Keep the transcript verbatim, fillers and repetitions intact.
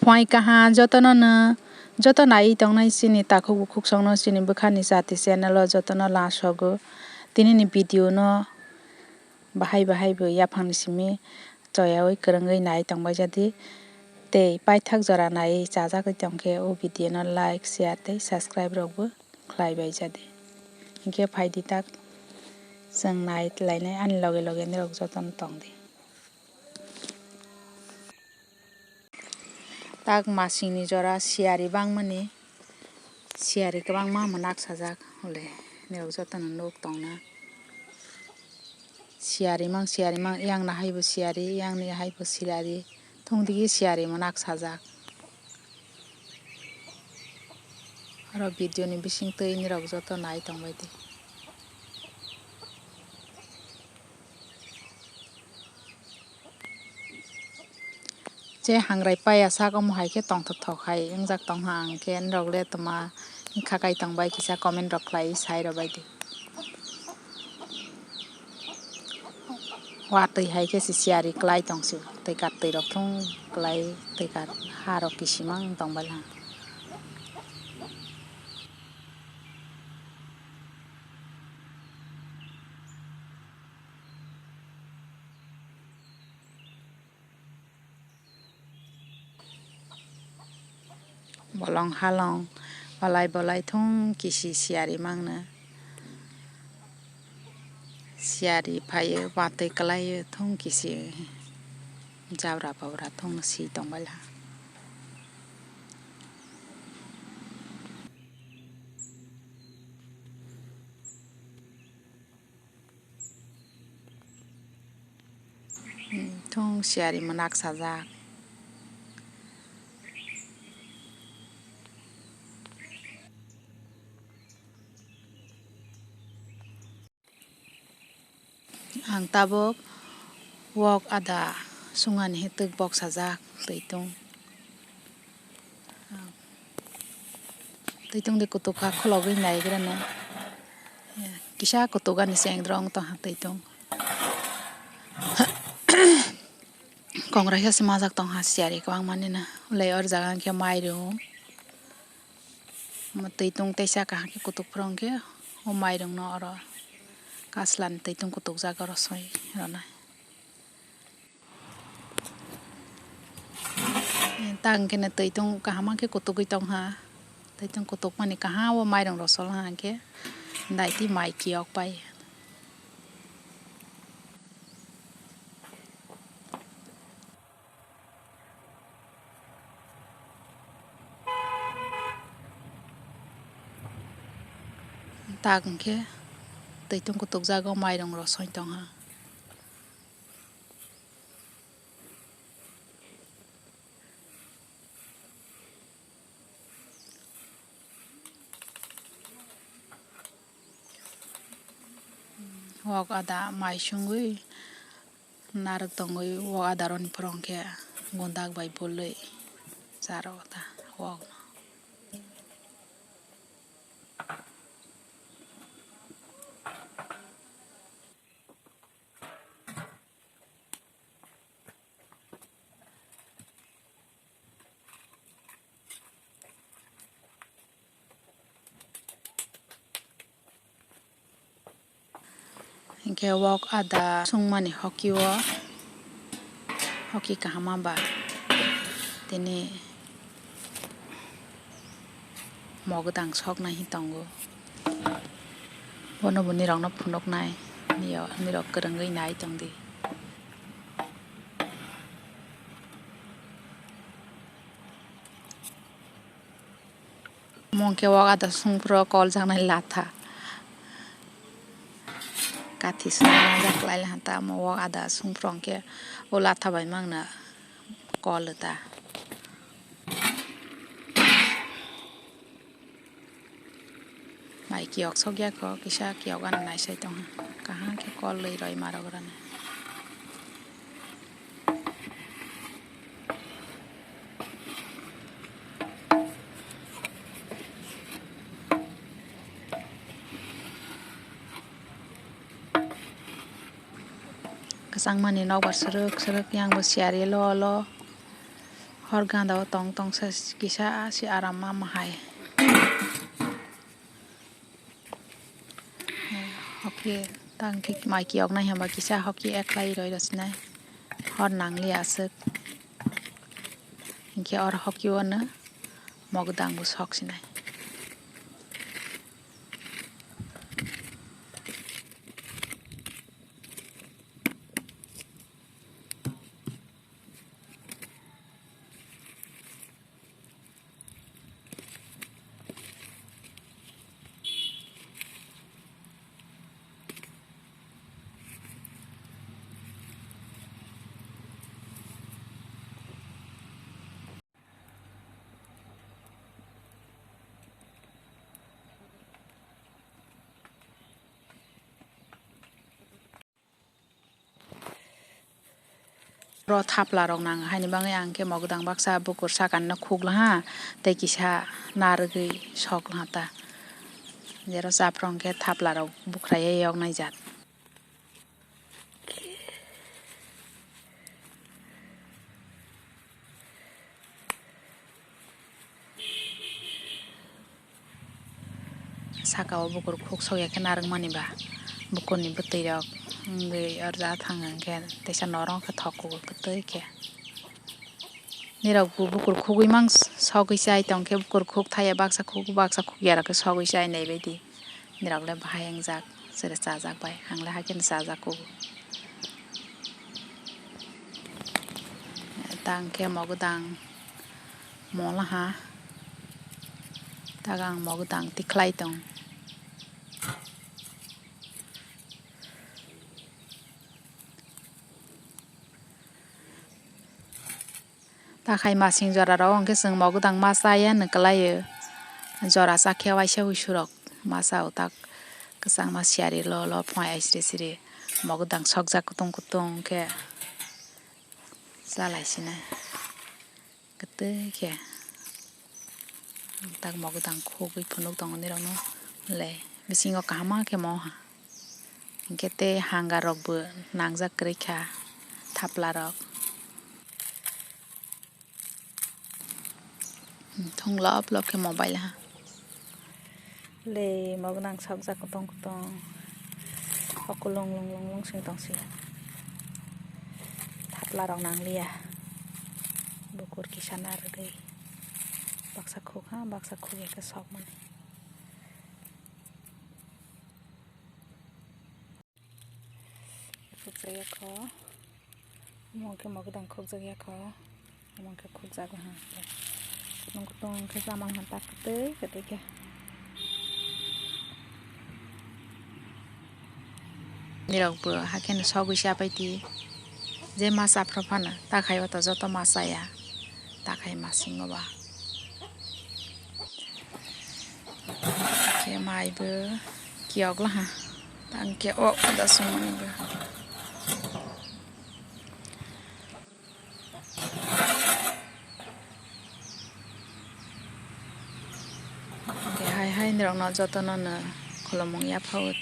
Mai kaham jotono no, joto naiwi tongnai chini takhuk bukhuk songno chini bwkhani jati channel o jotono lasogo. Tinini video no bahai bahai bo yaphangni simi choyaui kwrwngwi nai tongbai jadi. Tei paithak jora naiwi chajagwi tongkhe o video no like, share tei subscribe rokbo khlai bai jadi. Hinkhe phaidi tak chwng nai lainai ani loge loge nirok jotono tongdi. Tak masingni jora siyari bangmani, siyari kwbangma mwnak sajak hole nirok jotono nuk tongna. Siyari mang, siyari mang, yang nahai bo siyari, yang ni hai bo siyari, thung digi siyari mwnak sajak. Oro video ni bising twi nirok joto nai tongbai di. Je hangrai paya sak omo hai khe tongthok thok hai wngjak tongha ang khe, nrok le tma wngkha kai tongbai kisa comment rok khlai sai rwbai di. Watwi hai khe se siyari klai tong sio, twi kattwi rok thung klai twi kat ha rok kisimang tong bai ha. Bolong halong bolai bolai thung kisi siyari mangno. Siyari phaio, watwi kwlaio thung kisi jabra pabra thung si tongbaila. Thung siyari mwnak sajak. Ang tabuk wok ada sungani hitwk bok sajak twi tung. Twi tung de kutuk kha, khulogwi naigrano. Kisa kutuk ani chengdrong tongha twi tung. Kongrai khe se majak tongha siyari kwbangma nini. Ulai or jaga hwnkhe mairung. Omo twi tung teisa kaham khe kutuk phuru hwnkhe o mairungno oro kasla ni twi tung kutukjak oro soi rwnai. Ta hwnkhe no twi tung kaham khe kutugwi tongha. Twi tung kutukmani kaham o mairung rw sol ha hwnkhe daitwi mai kiyok pai. Tak hwnkhe twi tung kutukjago mairung rw soi tongha. Wok ada mai sungwi narwk tongwi wok ada roni phuru hwnkhe gundak bai bului charw ta wok no. Hinkhe wok ada sungmani hoki o, hoki kaham ba tini. Mo gwdang soknai hi tongo. Bono bo nirokno phunuknai, nirok kwrwngwi nai tongdi. Omo hwnkhe wok ada sungphuru koljaknai latha. Kathi swnamjak lai laha ta omo wok ada sungphuru hwnkhe o latha bai mangno kol ta. Mai kiyok sokya kho, kisa kiyok ano naisai tongha. Kaham khe kol rwi roi ma rok rani. Kwchangmani nokbar swrwk swrwk yang bo siyari lo lo. Hor ganda o tong tong se kisa si aram ma mahai. Hoki tang khe mai kiyok nai hwnba kisa hoki eklai roi rw sinai. Hor nang li aswk. Hinkhe or hoki o no mokdang bo sok sinai. Oro thapla rok nang haini bagwi ang khe mokdang baksa bukur sakani no khukla ha tei kisa narwgwi sokla ha ta. Jero chapra hwnkhe thapla rok bukhrai yoknai jat. Saka o bukur khuk sokya khe narwkmani ba bukurni bwtwi rok wngwi orja thang hwnkhe teisa norok khe thok kugo kwtwi khe. Nirok bo bukur khugwi mang sogwi chai tong khe bukur khuk thaya baksa khuk baksa khukya rok khe sogwi chai nai baidi. Nirok le bahai wngjak, sere chajak bai, ang le haikhe no chajak kugo. Tang khe mokdang molaha, taga ang mokdang tikhlai tong. Takhai masing jora rok hwnkhe chwng mokdang ma chaya hinwi kwlaio. Jora chakhe waisa wuisu rok ma chao tak kwchangma siyari lo lo phai ai siri siri mokdang sokjak kutung kutung khe chalai sinai kwtwi khe. Tak mokdang khugwi phunuk tongo nirokno le bisingo kaham ma khe moha. Hinkhe tei hanger rok bo nangjak kwrwi kha, thapla rok. Thung lop lop khe mobile ha. Le moknang sokjak kotong kotong. O kulung lung lung lung sing tong si. Thapla rok nang liya. Bukur kisa narwgwi. Baksa khuk ha, baksa khuk ya khe sok mani. Khukjak ya kho. Omo khe mokdang khukjak ya kho. Omo khe khukjak ha. Nung kutung khe chamang ha tak kwtwi kwtwi khe. Nirok bo hakhe no sogwi chapai di. Je ma chaphra phano ta khai o to joto ma chaya. Ta khai ma singo ba. Khe mai bo kiyok la ha. Tang khe o da sumani bo. Khe hai hai nirok no joto no no kholomung ya phao.